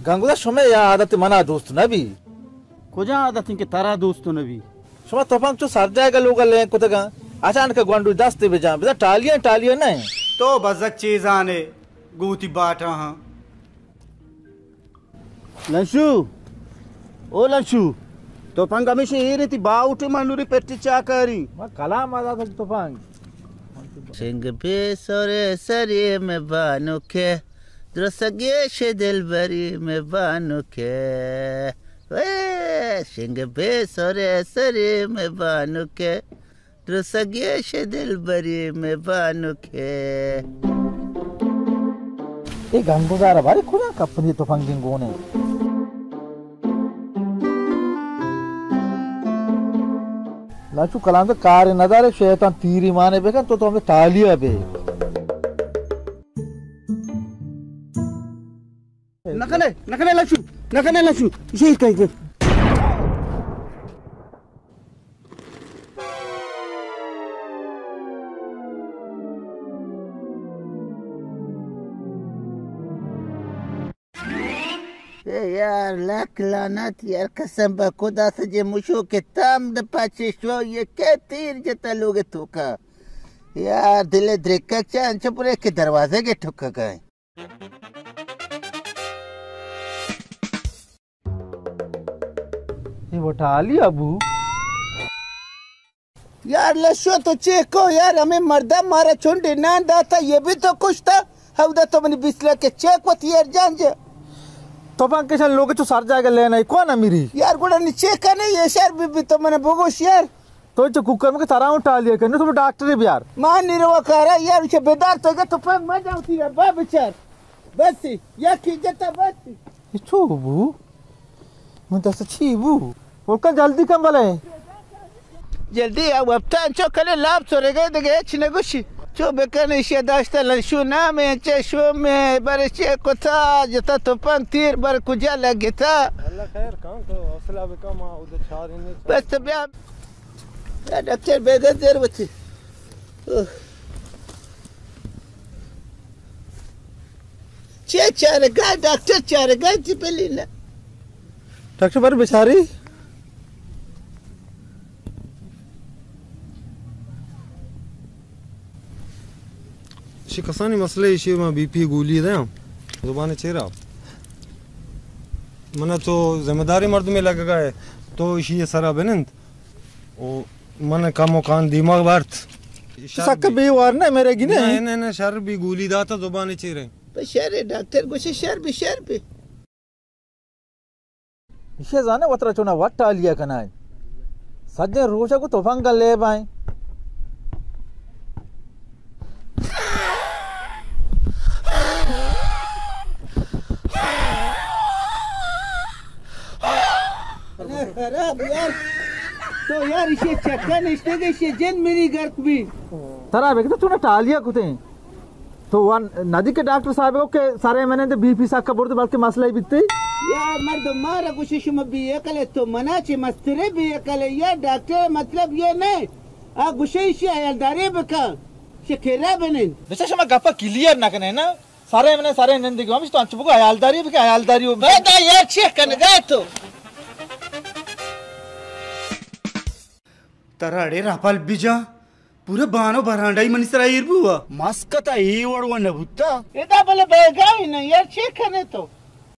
گنگوزا، شمئے یا عادت منا دوست نہ بی۔ کجا عادت انت کہ ترا دوست نہ بی؟ شما تپنگ چو سر جاگہ لوگا لین کتگاں، اچانک گونڈو دست بجان، بزاں ٹالیاں ٹالیاں نہ۔ تو بزگ چیزانے گوتی باٹا ہاں۔ لنشو، او لنشو، تپنگ ہمیشہ ایر انتی، باوٹی منوری پٹی چاکاری۔ ما کلام آزاد تپنگ۔ شنگ بے سر سری میں بانو کے، درسگیش دلبری میں بانو کے۔ اے شنگ بے سر سری میں بانو کے، درسگیش دلبری میں بانو کے۔ اے گنگوزار بارے کجا کپنی تپنگیں گونے۔ لنچو کلام تو کار ندارے، شیطان تیری مانے بکن، تو تو ہمیں تالیا بے۔ نکنے، نکنے لنچو، نکنے لنچو، یہ کہیں گے۔ اے یار، لک لعنت یار، قسم بہ خدا سجے مشو کہ تام دپا چشو، یہ کہ تیر جتا لوگ توکا۔ یار، دل درکک چا انچو پورے کہ دروازے کے ٹھکا گئے۔ اے وٹالی ابو۔ یار لشو تو چے کو یار، ہمیں مردم مارا چنڈے نان داتا، یہ بھی تو کشتا۔ ہودا تو منی بسلا کے چیک وتی یار جان جا۔ تو پان کشن لوگ تو سر جاگہ لینا ہے، کون امیری؟ یار گوڑا نی چے کنے، یہ شر بی بی تو من بگوش یار۔ تو چو کوکر مکہ ترا ہوں ٹالیا کنے، تو ڈاکٹر بیار۔ ما نیروا کارا یار، چے بیدار تو گا تو پان ما جاؤ تیرا با بچار۔ بس، یا کی جتا بس۔ اے چو بو؟ من دست چی بو؟ ولکن جلدی کن بلے۔ جلدی آ وپتان چو کنے لاپ سرگے دگہ ہچ نگوشی۔ چو بکن ایشی داشتہ لنشو نام ہے، چے شو میں بر چے کتا جتا تو پن تیر بر کجا لگتا۔ اللہ خیر کن تو حوصلہ بکن ما اود چارنے۔ بس تو بیا۔ یا ڈاکٹر بیگہ دیر وتی۔ اوہ۔ چے چارگا ڈاکٹر چارگا تی بلی نہ۔ ڈاکٹر بر بچاری۔ شی کسانی مسئلہ ایشی ما بی پی گولی دیاں۔ زبان چیرا۔ من تو ذمہ داری مردمے لگگا ہے۔ تو ایشی سرا بنند۔ او من کم و کان دیماغ بارت۔ تو سک بے وار نہ میرے گی نہ، نہ۔ نہ، نہ، شر بی گولی داتا زبان چیرے۔ پہ شر ڈاکٹر گوشے شر بی، شر بی۔ ایشی زانے وترا چونا وٹ ٹالیا کنائیں۔ سجیں روچا کو تفنگ لے بائیں۔ خراب یار۔ تو یار ایشی چکا نشتے گے، ایشی جن میری گرک بی۔ ترا بگتا چونا ٹالیا کتیں۔ تو وان ندی کہ ڈاکٹر صاحب کو کہ سرے منند بی پی سکا برد بلکہ مسئلہ بیتے۔ یا مردم مارا گوشے شما بی عقل ہے، تو منا چے مسترے بی عقل ہے۔ یا ڈاکٹر مطلب یہ نہیں۔ آ گوشے ایشی عیالداری بکن۔ شکرہ بنند۔ بچا شما گپا کلیئر نہ کنے نا۔ سرے من سرے نندگی، ہمیش تو انچو بگو، عیالداری بکن، عیالداری و بکن۔ بدا یار چی کنگا تو؟ ترا اڑے رپل بجا، پورا بانو برانڈائی منی سرا ایر بوا۔ مسکتا ای وڑ و نبوتا۔ ادا بلے بیگائی نہ یار، چی کنے تو؟